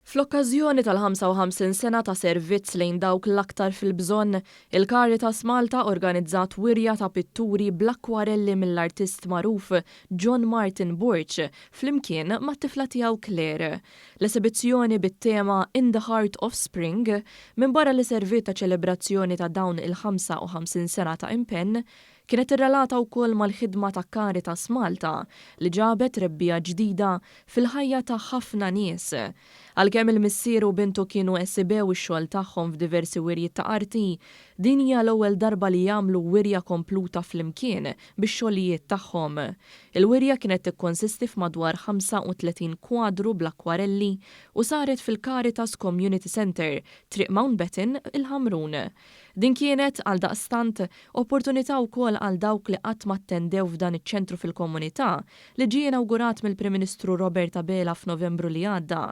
Fl-okkażjoni tal-55 sena ta' servizz lejn dawk l-aktar fil-bżonn, il-Caritas Malta organizzat wirja ta' pitturi bl-akkwarelli mill-artist magħruf John Martin Borg flimkien mat-tifla tiegħu Claire. L-esibizzjoni bit-tema In the Heart of Spring, minbarra li serviet ta' ċelebrazzjoni ta' dawn il-55 sena ta' impenn, kienet irrelata wkoll mal-ħidma ta' Caritas Malta li ġabet rebbiegħa ġdida fil-ħajja ta' ħafna nies. Għalkemm il-missier u bintu kienu esibew ix-xogħol tagħhom f'diversi wirjiet ta' arti, din hija l-ewwel darba li jagħmlu wirja kompluta flimkien bix-xogħlijiet tagħhom. Il-wirja kienet tikkonsisti f'madwar 35 kwadru bl-akkwarelli u saret fil-Caritas Community Centre, Triq Mountbatten, il-Ħamrun. Din kienet, għaldaqstant, opportunità wkoll għal dawk li qatt ma attendew f'dan iċ-ċentru fil-komunità li ġie inawgurat mill-Prim Ministru Robert Abela f'Novembru li għadda.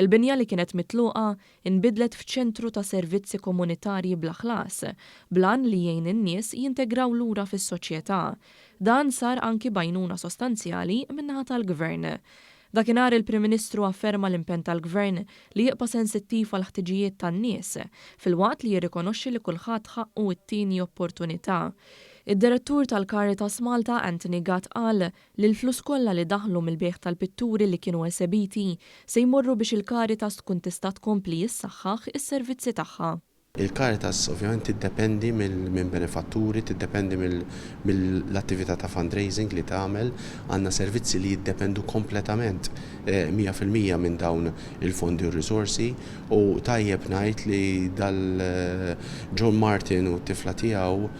Il-binja li kienet mitluqa inbidlet f'ċentru ta' servizzi komunitarji bla ħlas, bl-għan li jgħin in-nies jintegraw lura fis-soċjetà. Dan sar anki b'għajnuna sostanzjali min-naħa tal-Gvern. Dakinhar il-Prim Ministru afferma l-impenn tal-Gvern li jibqa' sensittiv għall-ħtiġijiet tan-nies, filwaqt li jirrikonoxxi li kulħadd ħaqqu t-tieni opportunità. Id-Direttur tal-Caritas Malta Anthony Gatt qal li l-flus kollha li daħlu mill-bejgħ tal-pitturi li kienu esebiti se jmorru biex il-Caritas tkun tista' tkompli issaħħaħ is-servizzi tagħha. Il-Caritas ovvjament tiddependi minn benefatturi, tiddependi mill-attività ta' fundraising li tagħmel. Għandna servizzi li jiddependu kompletament 100% minn dawn il-fondi u r-risorsi u tajjeb ngħid li dal John Martin u t-tifla tiegħu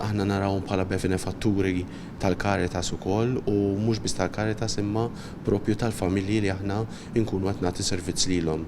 aħna narawhom bħala benefatturi tal-Caritas ukoll u mhux biss tal-Caritas imma propju tal-familji li aħna nkunu qed nagħti servizz lilhom.